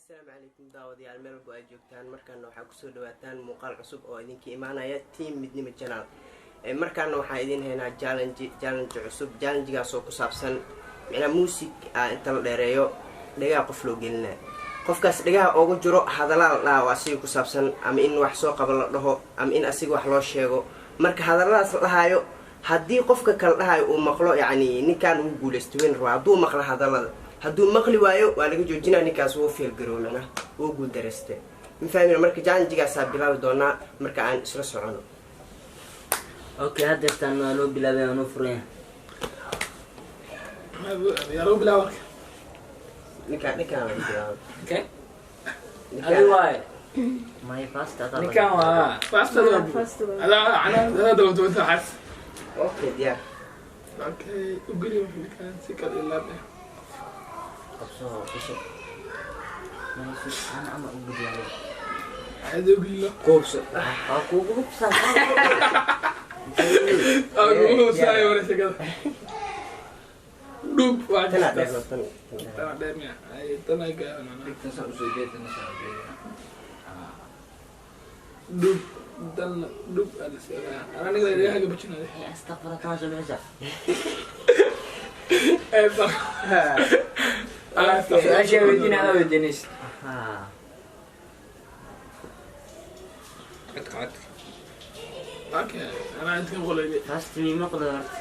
Asalaamu calaykum daawadayaal, meel walbo ay joogtaan. Markaana waxaa kusoo dhawaataan muuqaal cusub oo idinka imaanaya Team Midnimo Channel. Markaana waxaan idin haynaa challenge, challenge cusub, challengegaasoo ku saabsan micnaa muusig a inta la dheereeyo dhegaha qof loo gelinaya. Qofkaas dhegaha oogu jiro hadallaa la dhaha oo asiga ku saabsan, ama in wax soo qaba la dhaho, ama in asiga wax loo sheego. Marka hadalladaas la dhahaayo, haddii qofka kala dhahayo uu maqlo, yacni ninkaan wuu guulaysto, weyn rabaa. Hadduu maqlo hadallada, hadduu maqli waayo, waa laga joojinaa. Ninkaas wuu fail garoow, macnaha wuu guuldareystay. Ma fahmin? Marka challengegaasaa bilaabi doonaa marka aan isla socono. Okay, haddeertaan waa noo bilaabay, waa noo furan yahay. Yaa lagu bilaaba marka? Ninkaan laga bilaabo. Okay. Ninkaan. Adi waaye. My first adaa. Ninkan waa. Fast adaa anaa adaa dalabto inta xas. Okay, diyaar. Okay, ugeli marka ninkan si kale ilaab eh. Qabso isha. Ana ama u gudyahay. Caadi ugelilo. Kuubso. Waa kuugu hubsan. Aa kugu hubsaayo wala sheekada dhub waa. Tanaa dheer. Jirtaas. Tan. Tanaa dheer miya? Ay, tanaa gaaban macnaha. Dhigtan saan usoo jeed, tan saan usoo jeed. Dhub dan dhub aa la siyaa anaa ninka dhagaha gabajinaya. Astaqfir, tan soo bixisa. Ee ba. Su-aasha weydiina, adaa weydiinaysa. Ha. Codka, codka. Okay, anaa inta qolayli. First mi maqlo horta.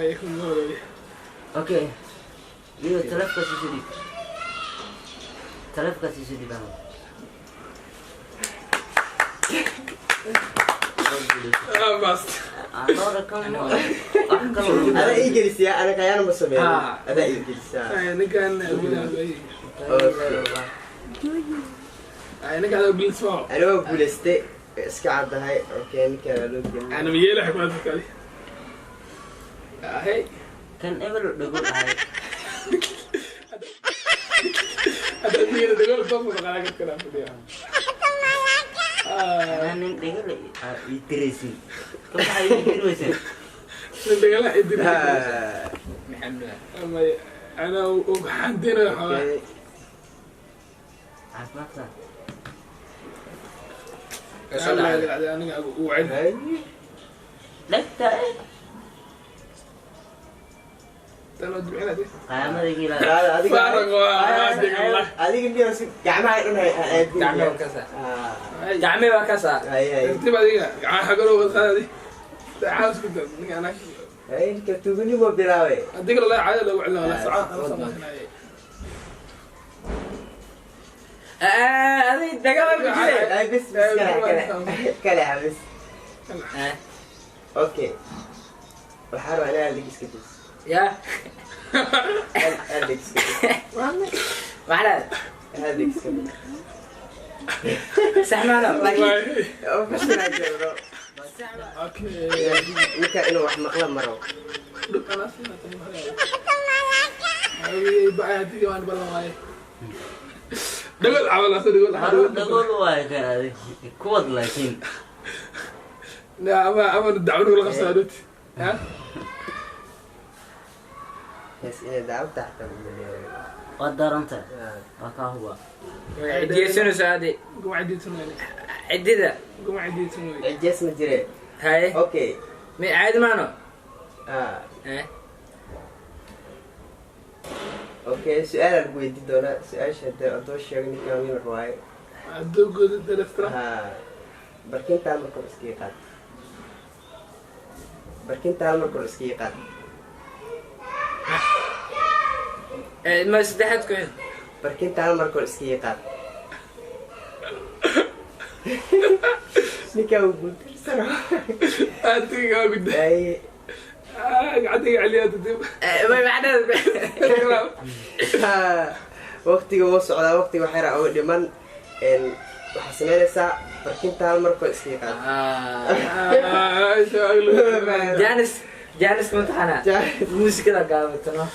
Ay ku qolayli. Okay, iyo taleefkaas isu dhiib, taleefkaas isu dhiib ama. Ah, bast. Dhowra kan wax kaloo. Adaa ii gelisiyaa, ana kayaana ma sameeyo. Ah. Adaa ii gelisaa. Ay, ninkan ugeli. Ay, ninkan ugeli soo. Ani waa guulaystay, iska caddahay. Okay, ninkaan loo gelin. Ana miyeela xikmad kale hey. Kan ebel dhago ahay. Hadda miyeela dhagool soo maqalaa kala fadhiya. Anaa nin dhegala ii diraysin, ka maxaa ii diraysin? Nin dhagala idin. Maxamed. Ama ana og xandinayo xoolaa. Okay. Caafimaadka. Soo dhacday. Aniga u cel. Hay. Dhegta eh. Tan oo dibcinade. Qayaamada gila. Qaada adiga. Faaraq waa adiga. Adiga miyaa si gacmaha dhan hay aadin? Gacmee waa kasaa. Gacmee waa kasaa. Hay hay. Tartiib adiga gacan xagalo wad qaadi caas ku dar ninka anaa. Hay, ninka tuuganimo bilaabay. Adiga la caadi lagu celin la socon ana samaynay. Adi dagaal ku jire. Ay, bis bis, kale kale kale, bis. Okay, waxaa rabaa inaa dhig iska jis. Ya. Hal dhig iska jis. Maxaa? Hal dhig iska jis. Sax maano laakiin. Oo fashinaa jiro. Okay. Ninka inuu wax maqla maro. Dhub anaa siina tan ay baa adiga waan balan waaye dhagool camal asa dhagool. Maro dhagool waaye kan adi kuwad laakiin. Ama dacwo la qabsaa dhut ha. Hees inay dacwo taxta umaleeyo. Waa daranta, waa kaa huba. Cidiyeysanayso adi. Guma cidiidsan weyne. Cidida. Guma cidiidsan weyne. Cijees ma jire. Haye. Okay. Mi caadi maano. Ah. Eh. Okay, su-aal aan ku weydiin doonaa. Su-aasha hadee adoo sheego, ninkaan nin waaye. Hadduu gudo delestra. Ha, barkintaan marka hore iskaga qaad, barkintaan marka hore iskaga qaad. Ma saddexaad ku xid. Barkintaan marka hore iskaga qaad. Ninkaan wuu guuldarsano. Adiga guda. Ay. Gacantayga celiyaa tartiib. Ma macnaheedu. Ha, waqtiga wuu socdaa, waqtiga wax yaraa uga dhiman. Waxaa sameynaysaa barkintaan marka hore iskaga qaad. Janis Janis mataqaanaa muusikada gaabatano.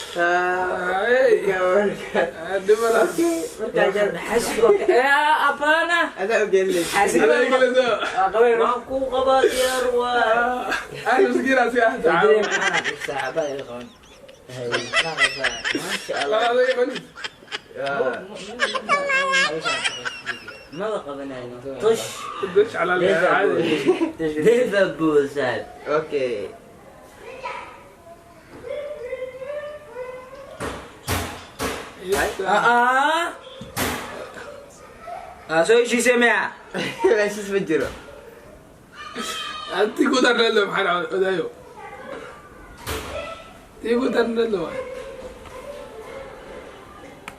Xasgo abana. Adaa ogelinaysa. Xasgo waa qabeen. Waan kuu qabaa, diyaar waay. Saaxibada iga qaban. Maasha Allah. Maba qabanayno. Tush. Dush cala caadi. Liverpool saaxib. Okay. Ah ah, soo heshiisay miya? Heshiis ma jiro. Tii ku darneed lo maxaa dhacday odaayo? Tii ku darneed lo waay.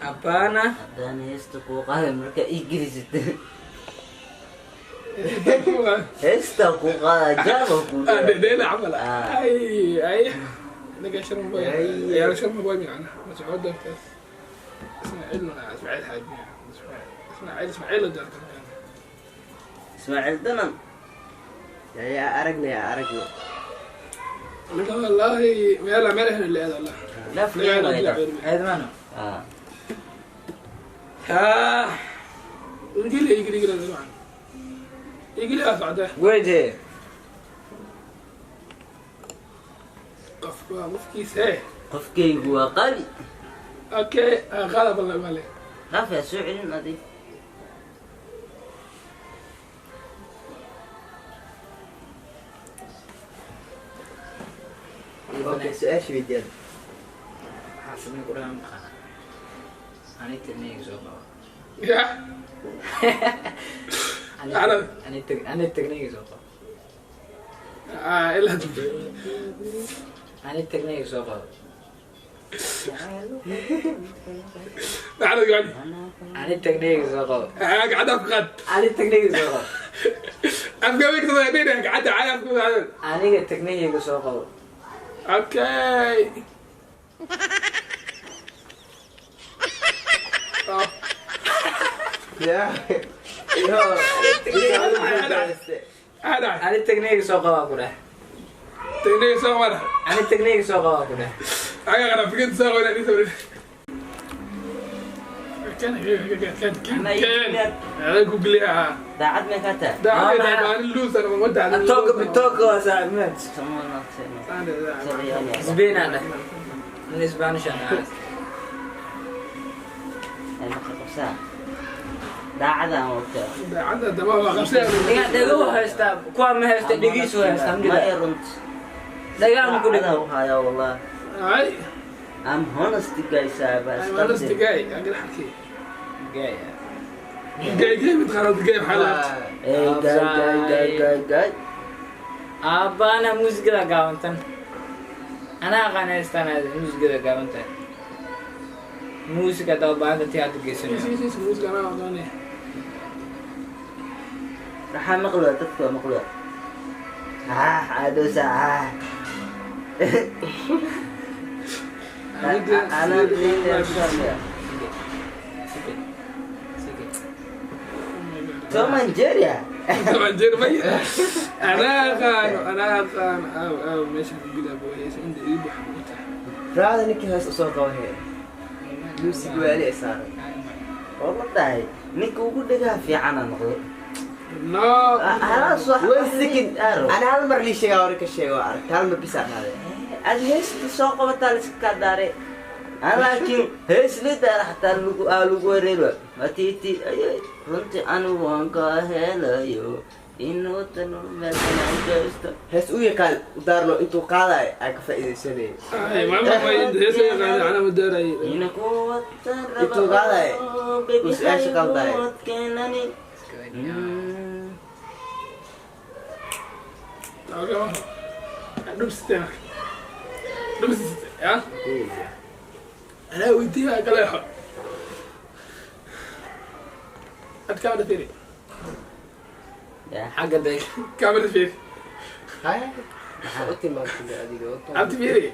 Abana. Haddaan heesta kuu qaaday marka ii gelisid. Heesta kuu qaada jaaba kuu. Dheela camal. Ah. Ay ay, ninka Sharma Boy. Ay. Ciyaar Sharma Boy macna mascuud dartaas Ismaaciil mana Ismaaciil Xaaji Ismaaciil Ismaaciil la dartan. Ismaaciil Danan. Yaa aragna, yaa aragna. Ninka wallaahi meel meel ahna leeyahay wallah. Laf leeyahay. Eedmano. Ah. Ah. Ingili ingili ingili macna ingili aa socda. Weyde. Qofka waa qofkiisa. Qofkaygu waa qali. Okay, qaada bal male. Dhaaf yaa soo celin adig. Okay, su-aasha weydiiyada. Waxaa samey ku dhahaa maqana ani tagniga soo qabo. Ya. Ani tagniga soo qabo. Ah, ilaa Ani tagniga soo qabo. Macna gacdi. Ani tagniga soo qabo. Gacanta afka qaad. Ani tagniga soo qabo. Afka wigta dheer gacanta caadi afka qaad. Aniga tagniga soo qabo. Okay. Oh. Ya. Yo. Ada. Ani tagniga soo qaba ku dheh. Tagniga soo mara. Ani tagniga soo qaba ku dheh. Aga qara fikir soo wada ni soo. Kan kan kan kan. Ada Google ah. Daacad may kaa tahay? Da ada aan loser ma wada. Toog toog waa saaxiib. Isbeen aan dheh. Ani Spanish aan ahay. Daacadaan wata. Daacada dama waa qabsay. Dhiga dhago haystaa kuwa ma haysta dhigiisu haystaa. Ma ay runt. Dhagaan ku dhig. Daacadaan u hayaa wallah. Ay. I'm honest guy saaxiib. I'm honest guy. Aga xalkii. Gay. Gay gay mid qalad gay xalaat. Hey guy guy guy guy guy. Aabbaana muusikada gaabantan. Anaa aqaan haystaan muusikada gaabantan. Muusika daba baahanta tii hadda geysanayo. Si si muusika ana aqoonay. Waxaa maqlaa dadka waa maqlaa. Ah, caadoosa ah. Ana Tom and Jerry. Tom and Jerry may أنا أقان أنا أقان أو أو ماشي بلا بويس عندي إيبو حموتة. Raada ninkii hees usoo qaba hee. Muusig waali ay saaran. والله tahay ninka ugu dhagaa fiican aan noqdo. No. Halaas wax. One second. Ana hal mar lii sheegaa hore ka sheego aragta hal mar bisa qaaday. Aad heesta soo qabataa la iska kaa daaray. Aan laakiin hees lidaara xataa lagu aa lagu wareero. Matiti ay runtii anigu waan ka helayo inuu tan meel aan geysto. Hees u yaqaan u daarno intuu qaadayo aan ka faa'iidaysanayay. Ay ما ما هي أنا مداري. Ina ku watan raba. Intuu qaadayo Baby, uu su-aasha qaldayo. keenani. دبستي دبستي يا أنا ودي أكل أتكلم فيني. Ya. Xagga day. كاميرا فيني. Hay. U tilmaamtay adiga. U أنت فيني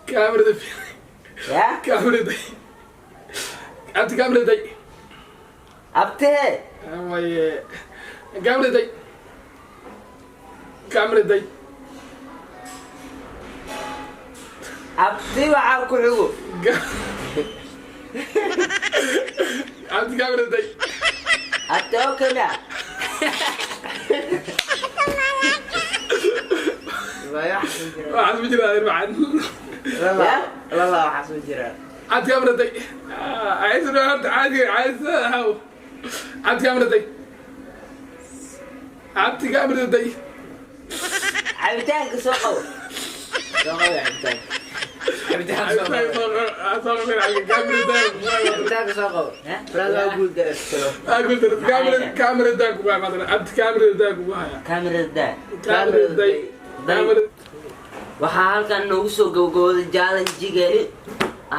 كاميرا فيني. Ya. كاميرا دي أنت كاميرا دي. Abtee. واي كاميرا دي كاميرا دي. Abti waxaa ku xigo. أنت كاميرا دي. Abti oo kale. waxaas ma jiraa macaan. Lala, lala waxaas ma jiraan. أنت كاميرا دي. Caysa horta caadiga caysa haw. Cabdi, kaamira day. Cabdi, kaamira day. Cabitaanka soo qabo. Soo qabo cabitaanka. Cabitaan soo qabo. Soo qabin, kaamira day. Cabitaanka soo qabo. Brother, waa guul dareystano. Kaamira day kugu haya maadana. Cabdi, kaamira day kugu haya. Kaamirada daa. Kaamira day. Kaamira. Waxaa halkan noogu soo gabagabooday challenge-geeni.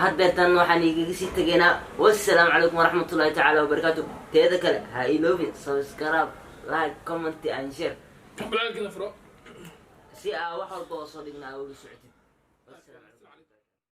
Haddeertan waxaan igaga sii tegaynaa wassalaamu calaykum waraxmatullahi tacaala wabarakaatu. Teeda kale, ha iloobin subscribe, like, comment and share. Walaalkina furo. Si aa wax walba oo soo dhignaa ula socotid.